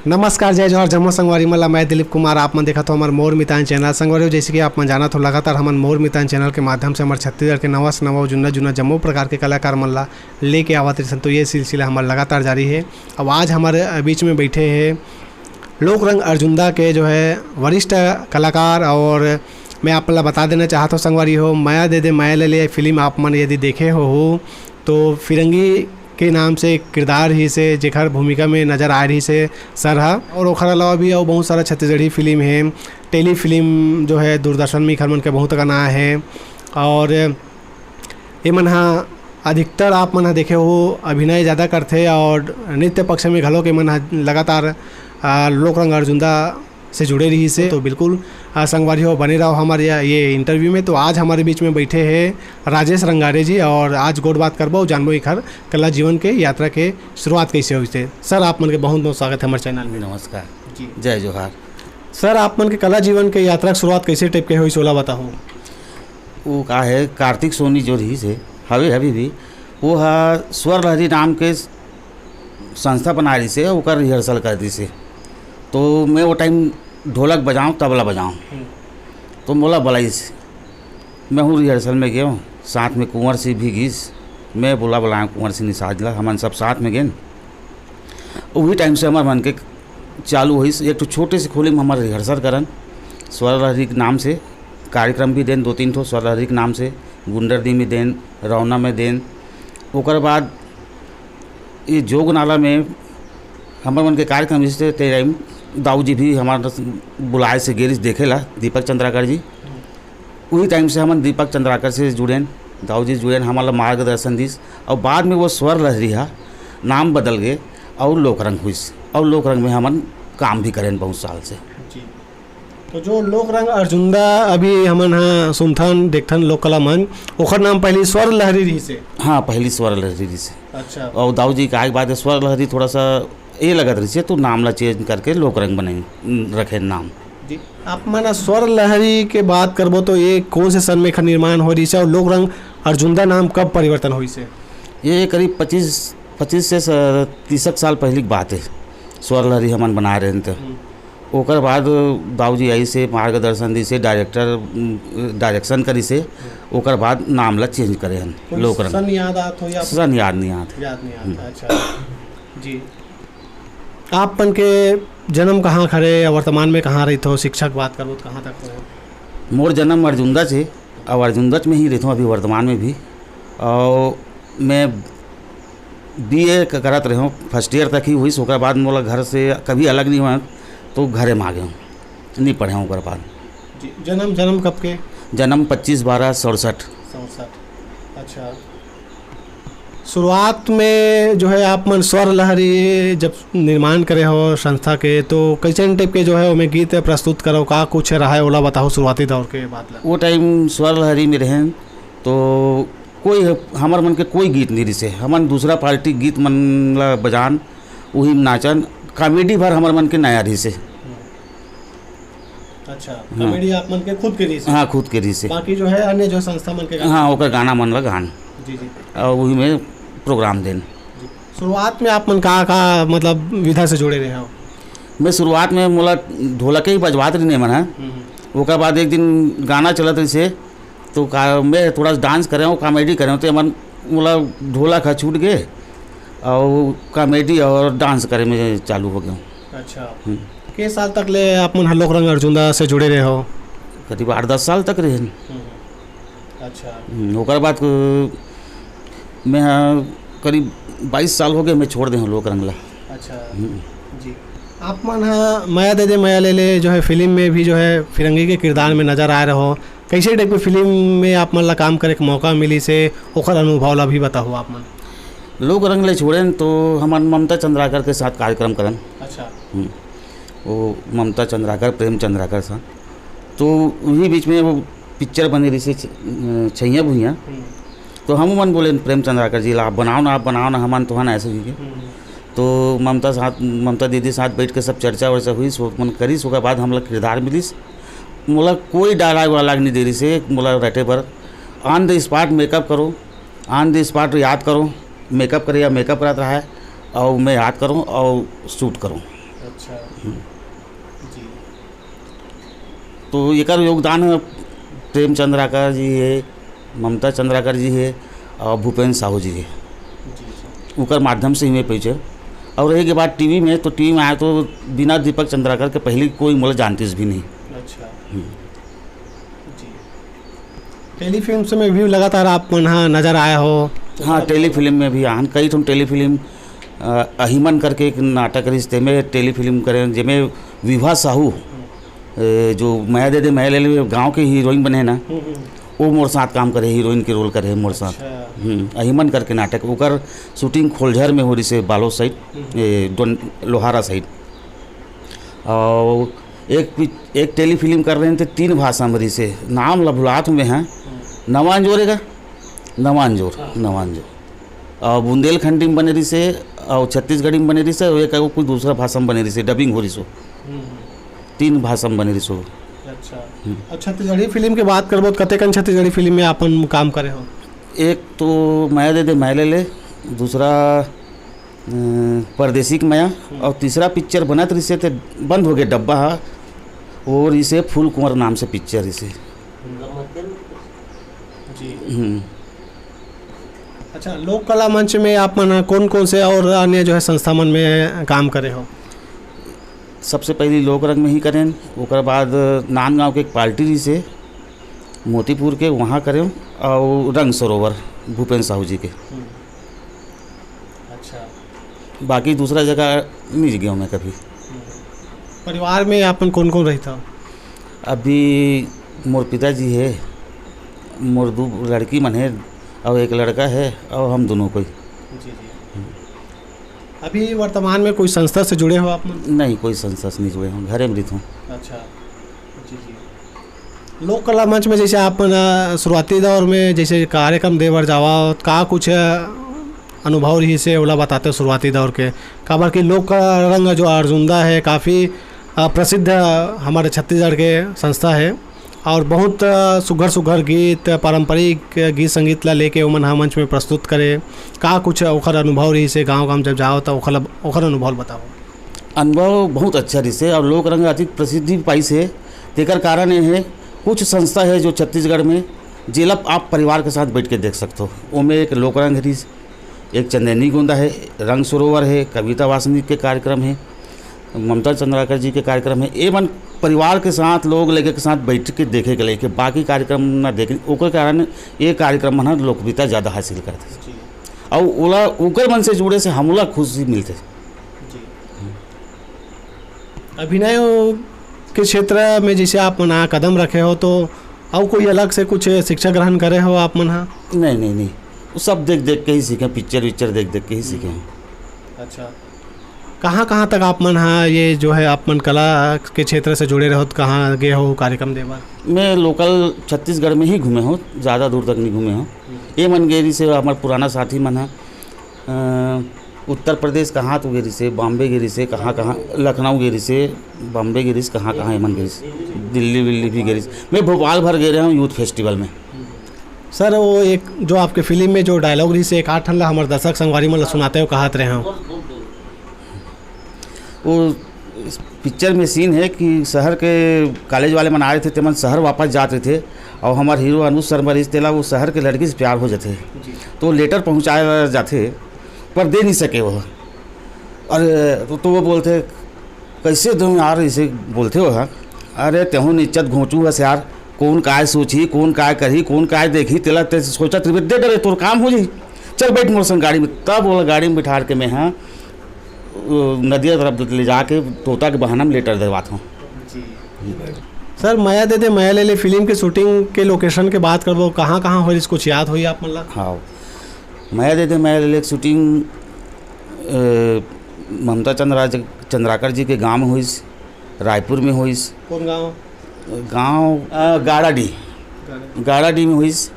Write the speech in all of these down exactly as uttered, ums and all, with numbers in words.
नमस्कार, जय जोहार, जम्मो संगवारी मन ला। मैं दिलीप कुमार, आप मन देखत हो हमर मोर मितान चैनल। संगवारी हो, जैसे कि आप मन जानत हो, लगातार हमन मोर मितान चैनल के माध्यम से हमर छत्तीसगढ़ के नवा से नवा, जुन्ना जुन्ना जम्मो प्रकार के कलाकार मन ला लेके आवत रहिसन। तो ये सिलसिला हमर लगातार जारी है। अब आज हमारे बीच में बैठे हैं लोक रंग अर्जुंदा के जो है वरिष्ठ कलाकार, और मैं आप मन ला बता देना चाहत हो संगवारी हो, मया दे दे मया ले ले फिल्म आप मन यदि देखे हो, हो तो फिरंगी के नाम से एक किरदार ही से जेकर भूमिका में नजर आ रही से सर हा। और ओखर अलावा भी और बहुत सारा छत्तीसगढ़ी फिल्म है, टेली फिल्म जो है दूरदर्शन में एखर मन के बहुत गाना है। और ये मन हा अधिकतर आप मन हा देखे हो अभिनय ज़्यादा करथे और नृत्य पक्ष में घलो के मन हा लगातार आ, लोक रंग अर्जुंदा से जुड़े रही से। तो बिल्कुल आ, संगवारी हो, बने रहो हमारे या-, ये इंटरव्यू में। तो आज हमारे बीच में बैठे हैं राजेश रंगारे जी और आज गोठ बात करबो, जानबो एखर कला जीवन के यात्रा के शुरुआत कैसे हुई थे। सर, आप मन के बहुत बहुत स्वागत है हमारे चैनल में। नमस्कार। जी। जय जोहार। सर, आप मन के कला जीवन के यात्रा के शुरुआत कैसे टाइप के हुई, ओला बताओ। वो का है, कार्तिक सोनी जो रही से, हवे, अभी भी, वो हा स्वर लहरी नाम के संस्था बना रही से, ओकर रिहर्सल कर दी से। तो मैं वो टाइम ढोलक बजाऊं, तबला बजाऊं। हम्म। तो मोला बुलाइस, मैं हूँ रिहर्सल में गयो, साथ में कुंवर सिंह भी गीस, मैं बोला बुलाया कुंवर सिंह निषाद ला, हमन सब साथ में गेन। वही टाइम से हमार मन के चालू होइस। एक ठो छोटे से खोली में हमार रिहर्सल करन, स्वर लहरी के नाम से कार्यक्रम भी देन, दो तीन ठो स्वर लहरी के नाम से, गुंडरदी में देन, रौना में देन। ओकर बाद ये जोग नाला में हमर मन के कार्यक्रम, जैसे ते टाइम दाऊ जी भी हमार बुलाए से गेरिस देखे ला, दीपक चंद्राकर जी। वही टाइम से हमन दीपक चंद्राकर से जुड़ेन, दाऊ जी जुड़ेन, हमन ला मार्गदर्शन दिस। और बाद में वो स्वर लहरी हा नाम बदल गए और लोकरंग हुइस, और लोकरंग में हमन काम भी करेन बहुत साल से। जी। तो जो लोक रंग अर्जुंदा अभी हमन हा सुनथन, देखथन लोक कला मंच, ओखर नाम पहली स्वर लहरी रहिस हे। हाँ, पहली स्वर लहरी रहिस हे। अच्छा। और दाऊ जी के आए के बाद स्वर लहरी थोड़ा सा ये लगत रहिस हे, तो नाम ला चेंज करके लोक रंग बने, रखे नाम। जी, आप मन स्वर लहरी के बात करबो तो ये कौन से सन में एखर निर्माण हो रहिस हे और लोक रंग अर्जुंदा नाम कब परिवर्तन होइस हे? ये करीब पच्चीस, पच्चीस से स-, तीसक साल पहली की बात है, स्वर लहरी हमन बनाए रहे तो। हम्म। ओकर बाद दाऊ जी आइस हे, मार्गदर्शन दिस हे, डायरेक्टर, उम, डायरेक्शन करिस हे, ओकर बाद नाम ला चेंज करे हन, कोई लोक रंग। सन याद आत हो या सन याद नहीं आत। याद नहीं आत, हम्म। अच्छा। जी। आप मन के जन्म कहाँ हरे या वर्तमान में कहाँ रहिथो? शिक्षा के बात करबो तो कहाँ तक हो? मोर जन्म अर्जुंदा से, अब अर्जुंदच में ही रहिथों अभी वर्तमान में भी। और मैं बीए क-, करत रहे हूँ, फर्स्ट ईयर तक ही हुई, ओकर बाद मोला घर से कभी अलग नहीं हुआ, तो घरे में आ गए हूँ, नहीं पढ़े हूँ ओकर बाद। जी, जन्म, जन्म कब के? जन्म पच्चीस बारह सड़सठ। सड़सठ, अच्छा। शुरुआत में जो है आप मन स्वर लहरी जब निर्माण करे हो संस्था के, तो कैसन टाइप के जो है ओमे गीत प्रस्तुत करो, का कुछ रहा है, ओला बताओ शुरुआती दौर के बात ला। वो टाइम स्वर लहरी में रहें तो कोई हमर मन के कोई गीत नहीं रिसे, हमन दूसरा पार्टी गीत मन ला बजान, उही में नाचन, कॉमेडी भर हमर मन के नया रिसे। अच्छा, हाँ। कॉमेडी आप मन के खुद के रिसे? हाँ, खुद के रिसे। बाकी जो है अन्य जो संस्था मन के गाना? हाँ, ओकर गाना मन ला गान। जी, जी। और उही में प्रोग्राम देन। जी। शुरुआत में आप मन का, का मतलब विधा से जुड़े रहे हो? मैं शुरुआत में मोला ढोलक ही बजवात रहिने मन ह। हम्म। ओकर बाद एक दिन गाना चलत रहिसे, तो का, मैं थोड़ा सा डांस करे हूँ, कॉमेडी करे हूँ, तो हमन मोला ढोलक ह छूट गए और कॉमेडी और डांस करे में चालू हो गया हूँ। अच्छा। हम्म। के साल तक ले आप मन ह लोक रंग अर्जुंदा से जुड़े रहे हो? करीब आठ दस साल तक रहे। हम्म। अच्छा। हम्म, ओकर बाद, अ, मैं ह करीब बाईस साल हो गए, मैं छोड़ दे हूँ लोक रंग ला। अच्छा। हम्म। जी। आप मन ह मया दे दे मया ले ले जो है फिल्म में भी जो है फिरंगी के किरदार में नजर आए रहो, कैसे टाइप के फिल्म में आप मन ला काम करे के मौका मिलिस हे, ओकर अनुभव ला भी बताओ आप मन। लोक रंग ले छोड़ेन तो हमन ममता चंद्राकर के साथ कार्यक्रम करन। अच्छा। हम्म। वो ममता चंद्राकर, प्रेम चंद्राकर साथ, तो उही बीच में वो पिक्चर बने रहिसे छ-, अ, छैया भुइयाँ। हम्म। तो हमू मन बोलेन प्रेम चंद्राकर जी ला, "आप बनाओ ना, आप बनाओ ना, हमन तो हन ऐसे हुई के।" हम्म। तो ममता साथ, ममता दीदी साथ बैठ के सब चर्चा वर्चा हुई, सो मन करिस, ओकर बाद हमला किरदार मिलिस। मोला कोई डायलॉग वायलॉग नहीं दे रहिसे, मोला रटे बर। On the spot मेकअप करो, on the spot याद करो, मेकअप करे या मेकअप करत रहा है, और मैं याद करूँ और शूट करूँ। अच्छा। जी। तो एकर योगदान है प्रेम चंद्राकर जी है, ममता चंद्राकर जी है और भूपेंद्र साहू जी है। जी, जी। उकर माध्यम से ही मैं पहुँचे। और रहे के बात टीवी में, तो टीवी में आए तो बिना दीपक चंद्राकर के पहले कोई मोला जानतीस भी नहीं। अच्छा। हम्म। जी। टेलीफिल्म से में भी लगातार आप मन हा नजर आए हो। हाँ, टेलीफिल्म में भी आन, कई ठन टेलीफिल्म, अ, अहिमन करके एक नाटक रिहिस, तेमे टेलीफिल्म करेन, जेमे विभा साहू, ए, जो मया दे दे मया ले ले गाँव के हीरोइन बने हे ना, हम्म, हम्म। वो मोर साथ काम करे, हीरोइन के रोल करे हे मोर साथ। अच्छा। हम्म, अहिमन करके नाटक, ओकर शूटिंग खोलझर में हो रहिसे, बालोद साइड, हम्म। ए, डोन-, लोहारा साइड। और एक पि-, एक टेलीफिल्म कर रहे थे, तीन भाषा में रहिसे, नाम ला भुलात हूँ मैं, हाँ। हम्म। नवान जोर एगा, नवान जोर, हाँ। नवान जोर। और बुंदेलखंडी में बने रहिसे, और छत्तीसगढ़ी में बने रहिसे, और एक कुछ दूसरा भाषा में बने रहिसे, डबिंग हो रहिसो। हम्म, हम्म। तीन भाषा में बने रहिसो। अच्छा। हम्म। और छत्तीसगढ़ी फिल्म के बात करबो, तो कतेकन छत्तीसगढ़ी फिल्म में अपन काम करे हो? एक तो मया दे दे मया ले ले, दूसरा, अ, परदेसी के मया, हम्म। और तीसरा पिक्चर बनत रहिसे ते बंद हो गए डब्बा हा, वो रहिसे फूल कुंवर नाम से पिक्चर रहिसे। जी। हम्म। अच्छा, लोक कला मंच में आप मन कौन कौन से और अन्य जो है संस्था मन में काम करे हो? सबसे पहले लोक रंग में ही करें, ओकर बाद नांदगांव के एक पार्टी रहिसे मोतीपुर के, वहाँ करें, और रंग सरोवर भूपेंद्र साहू जी के। हम्म। अच्छा। बाकी दूसरा जगह नहीं गया मैं कभी। हम्म। परिवार में अपन कौन कौन रहता? अभी मोर पिताजी है, मोर दो लड़की मन है, और एक लड़का है, और हम दोनों कोई। जी, जी। अभी वर्तमान में कोई संस्था से जुड़े हो आप मन? नहीं, कोई संस्था से नहीं जुड़े हूँ, घरे में रहिथों। अच्छा, जी, जी। लोक कला मंच में जैसे आप मन, अ, शुरुआती दौर में जैसे कार्यक्रम दे बर जावा, का कुछ, अ, अनुभव रहिसे, ओला बताते शुरुआती दौर के? काबर कि लोक रंग जो अर्जुंदा है, काफ़ी, अ, प्रसिद्ध, अ, हमारे छत्तीसगढ़ के संस्था है। और बहुत, अ, सुघर सुघर गीत, पारंपरिक गीत संगीत ला लेके ओमन ह मंच में प्रस्तुत करे। का कुछ ओखर अनुभव रहिसे, गाँव गाँव जब जाओ त ओखर, ओखर अनुभव ल बताओ। अनुभव बहुत अच्छा रहिसे और लोक रंग अधिक प्रसिद्धि पाइस हे। तेकर कारण ये हे, कुछ संस्था हे जो छत्तीसगढ़ में, जेला आप परिवार के साथ बैठ के देख सकते हो। ओमे एक लोक रंग रहिस, एक चंदैनी गोंदा हे, रंग सरोवर हे, कविता वासनिक के कार्यक्रम हे, ममता चंद्राकर जी के कार्यक्रम हे। ये मन परिवार के साथ, लोग लगे के साथ बैठ के देखे के लइके, बाकी कार्यक्रम ना देखे, ओकर कारण ये कार्यक्रम मन ह लोकप्रियता ज़्यादा हासिल करथे। जी। अउ ओला, ओकर मन से जुड़े से हमला खुशी मिलथे। जी। अभिनय के क्षेत्र में जैसे आप मन ह कदम रखे हो, तो अउ कोई अलग से कुछ शिक्षा ग्रहण करे हो आप मन ह? नहीं, नहीं, नहीं, वो सब देख देख के ही सीखे, पिक्चर विक्चर देख देख के ही सीखे हैं। अच्छा, कहाँ कहाँ तक आप मन ह ये जो है आप मन कला के क्षेत्र से जुड़े रहो, तो कहाँ गए हो कार्यक्रम दे बर? मैं लोकल छत्तीसगढ़ में ही घूमे हूँ, ज़्यादा दूर तक नहीं घूमे हूँ। ये मन गए रहिसे, हमारे पुराना साथी मन है, अ, उत्तर प्रदेश कहाँ तो गे रहिसे, बॉम्बे गे रहिसे, कहाँ कहाँ, लखनऊ गे रहिसे, बॉम्बे गे रहिस, कहाँ कहाँ एमन गे रहिस, दिल्ली विल्ली भी गे रहिस। मैं भोपाल भर गए रहे हूँ यूथ फेस्टिवल में। सर, वो एक जो आपके फिल्म में जो डायलॉग रहिसे, एक आध ठन ला हमर दर्शक संगवारी मन ला सुनाते हो, कहत रहे हो। वो पिक्चर में सीन है कि शहर के कॉलेज वाले मन आए थे, तेमन शहर वापस जात रहे थे, और हमार हीरो अनुज शर्मा रहिस, तेला वो शहर के लड़की से प्यार हो जाते, जी। तो लेटर पहुँचाए जाते, पर दे नहीं सके वो। अरे, तो, तो वो बोलते, "कैसे दूँ यार?" इसे बोलते हो, हाँ? अरे, तेहू निच्चत घोंचू हस यार, कौन काय सोची, कौन काय करी, कौन काय देखी, तेला ते सोचत रहिबे, दे डरे, तोर काम हो जाई। चल, बैठ मोर संग गाड़ी में। तब वो गाड़ी में बिठार के मैं, हाँ, वो नदिया तरफ ले जाके तोता के बहाना में लेटर देवात हूँ। जी। सर, मया दे दे मया ले ले फिल्म के शूटिंग के लोकेशन के बात करबो, कहाँ कहाँ होइस, कुछ याद होई आप मन ला? हाँ, मया दे दे मया ले ले के शूटिंग, अ, ममता चंद्रा-, चंद्राकर जी के गांव में होइस, रायपुर में होइस। कौन गांव? गांव, अ, गाड़ाडीह। गाड़ाडीह। गाड़ाडीह में होइस,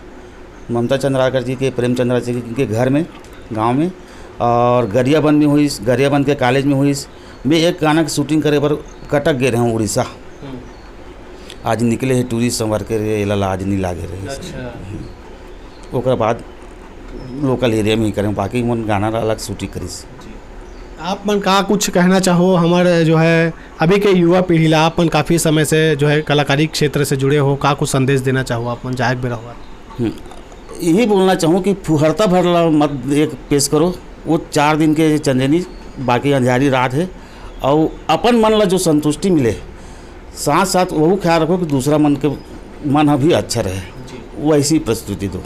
ममता चंद्राकर जी के, प्रेम चंद्रा जी के घर में, गांव में, और गरियाबंद में होइस, गरियाबंद के कॉलेज में होइस। मैं एक गाना के शूटिंग करे बर कटक गए रहे हूँ, उड़ीसा। हम्म। आज निकले हे टूरी संवर के रे, एला लाज नहीं लागे रे। अच्छा। ओकर बाद लोकल एरिया में ही करें, बाकी मन गाना ला अलग शूटिंग करिस। जी। आप मन का कुछ कहना चाहो हमर जो है अभी के युवा पीढ़ी ला? आप मन काफ़ी समय से जो है कलाकारी क्षेत्र से जुड़े हो, का कुछ संदेश देना चाहो आप मन जाए के बेरा हुआ? हम्म, यही बोलना चाहूँ कि फुहरता भर ला मत एक पेश करो, वो चार दिन के चंदेनी, बाकी अंधियारी रात है। और अपन मन ला जो संतुष्टि मिले, साथ साथ वहू ख्याल रखो कि दूसरा मन के मन ह भी अच्छा रहे, वैसी प्रस्तुति दो।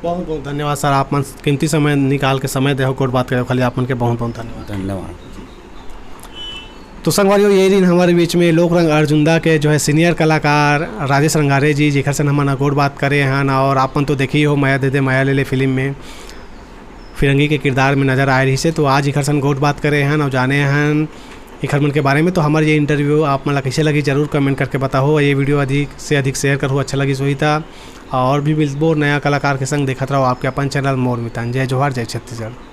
बहुत बहुत धन्यवाद सर, आप मन कीमती समय निकाल के समय देहो, गोठ बात करे खाली आप मन के बहुत बहुत धन्यवाद। धन्यवाद। तो संगवारियों, ये दिन हमारे बीच में लोक रंग अर्जुंदा के जो है सीनियर कलाकार राजेश रंगारे जी, जेकर से हमन गोठ बात करे हन। और आप मन तो देखी हो मया दे दे मया ले ले फिल्म में फिरंगी के किरदार में नजर आए रहिसे, तो आज एकर सन गोठ बात करे हन और जाने हन एकर मन के बारे में। तो हमार ये इंटरव्यू आप मन ला कैसे लगी, जरूर कमेंट करके बताओ। ये वीडियो अधिक से अधिक शेयर करो, अच्छा लगी सोई था। और भी मिलबो नया कलाकार के संग, देखत रहो आपके अपन चैनल मोर मितान। जय जोहार, जय छत्तीसगढ़।